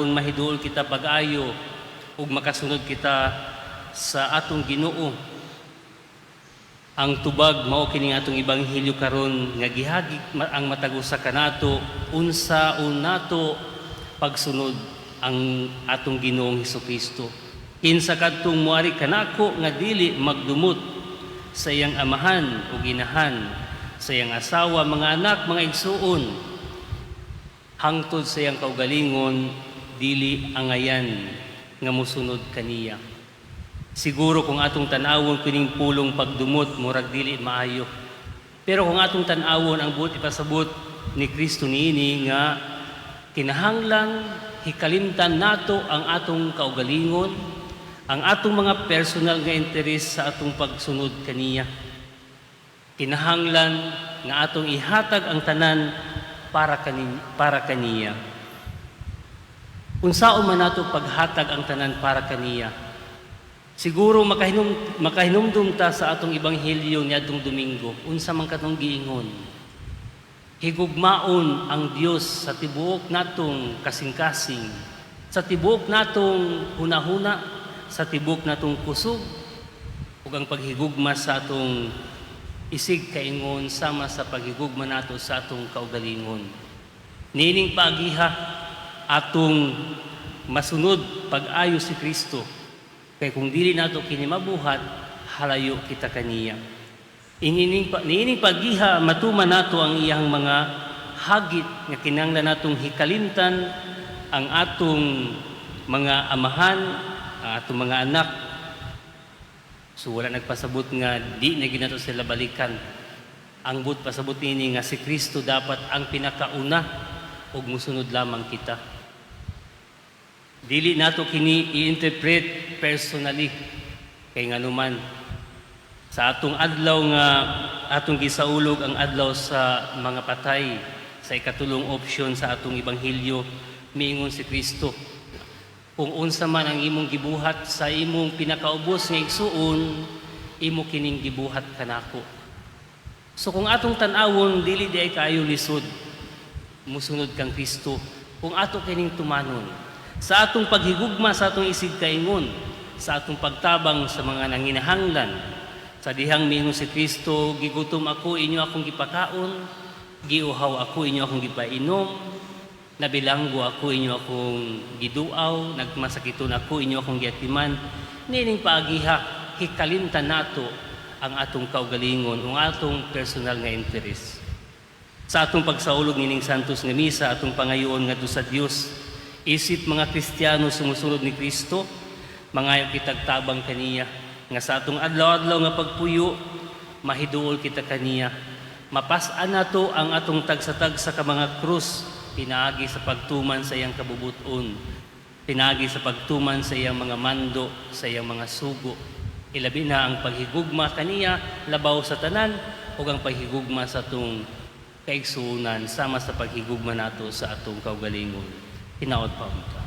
Mahiduol kita pag-ayo ug makasunod kita sa atong Ginoo. Ang tubag mao kini atong ebanghelyo karon nga gihagit ang matag usa kanato unsaon nato pagsunod ang atong Ginoong Hesukristo. Kinsa kadtong muari kanako nga dili magdumot sa iyang amahan ug inahan, sa iyang asawa, mga anak, mga igsuon, hangtod sa iyang kaugalingon, dili angayan nga mosunod kaniya. Siguro kung atong tan-awon kining pulong pagdumot, murag dili maayo. Pero kung atong tan-awon ang buot ipasabot ni Kristo niini nga kinahanglan hikalimtan nato ang atong kaugalingon, ang atong mga personal nga interes sa atong pagsunod kaniya. Kinahanglan nga atong ihatag ang tanan para kaniya. Unsaon man nato paghatag ang tanan para kaniya? Siguro makahinumdum ta sa atong ebanghelyo niadtong Domingo, unsa man katong giingon. Higugmaon ang Dios sa tibuok natong kasing-kasing, sa tibuok natong hunahuna, sa tibuok natong kusog, ug ang paghigugma sa atong isig kaingon sama sa paghigugma nato sa atong kaugalingon. Niining paagiha atong masunod pag-ayo si Kristo. Kay kung dili nato kini mabuhat, halayo kita kaniya. Niining pag-iha matuman nato ang iyang mga hagit nga kinahanglan natong hikalimtan ang atong mga amahan, ang atong mga anak. So wala nagpasabot nga di na gyud nato sila balikan. Ang buot pasabot niini nga si Kristo dapat ang pinakauna ug musunod lamang kita. Dili nato kini i-interpret personally, kay nganuman sa atong adlaw nga atong gisaulog ang adlaw sa mga patay, sa ikatulong option sa atong ebanghelyo, miingon si Kristo, kung unsa man ang imong gibuhat sa imong pinakaubos nga igsuon, imo kining gibuhat kanako. So kung atong tan-awon, dili diay kaayo lisod musunod kang Kristo kung ato kining tumanon sa atong paghigugma sa atong isig kaingon, sa atong pagtabang sa mga nanginahanglan, sa dihang miingon si Kristo, "Gigutom ako, inyo akong gipakaon, giuhaw ako, inyo akong gipainom, nabilanggo ako, inyo akong giduaw, nagmasakiton ako, inyo akong giatiman." Niining paagiha hikalimtan nato ang atong kaugalingon o ang atong personal nga interes. Sa atong pagsaulog nining Santos nga Misa, atong pangayoon ngadto sa Dios, isip mga Kristiyano sumusunod ni Kristo, mangayo kitag tabang kaniya nga sa atong adlaw-adlaw nga pagpuyo, mahiduol kita kaniya. Mapas-an nato ang atong tagsa-tagsa ka mga krus pinaagi sa pagtuman sa iyang kabubuton, pinaagi sa pagtuman sa iyang mga mando, sa iyang mga sugo. Ilabi na ang paghigugma kaniya labaw sa tanan ug ang paghigugma sa atong kaigsuonan sama sa paghigugma nato sa atong kaugalingon. Hinaot pa unta.